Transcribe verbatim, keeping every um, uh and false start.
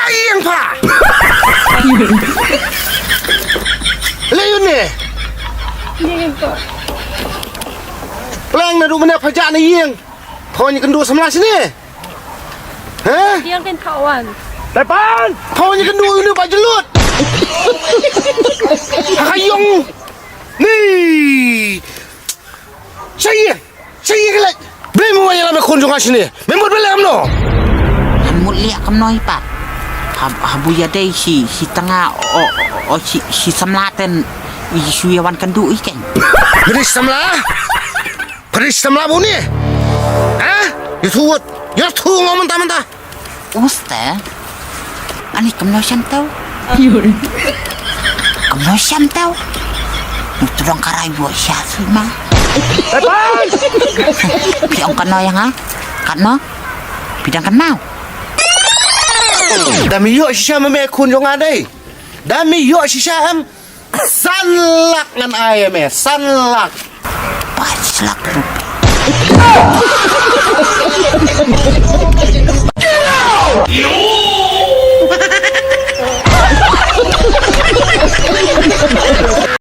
Ïeng pha. Leh ïa une. Pleng naduh mynne pha jah na ïing. Pha wan ïakynduh samla shane. Heh? Ïeng phin pha wan. Pha wan ïakynduh ïa une ba jyllud. Ha ka ïong. Ni. Sha ïing. Sha ïing leh. Balei me wan ïalam ïa khun jong nga shane? Me mut balei kumno? Ngan mut leh kumno pat? Haba ïadei shi, shi tnga, o, o, shi, shi samla te, i shu ïa wan kynduh i keiñ. Phi dei samla? Phi dei samla bun ïa? Ha? Ïathuh wut. Ïathuh nga mynta mynta. Uste. Ani kumno shem tau? Kumno shem tau? Ngi tu dang karai buh sha sima. Phi ong kumno ïa nga? Katno? Phi dang kumno? Da me ïoh shisha me, me khun jong nga dei. Da me ïoh shisha em. San lak ngan ai ïa me, san lak. Paich lak rupi.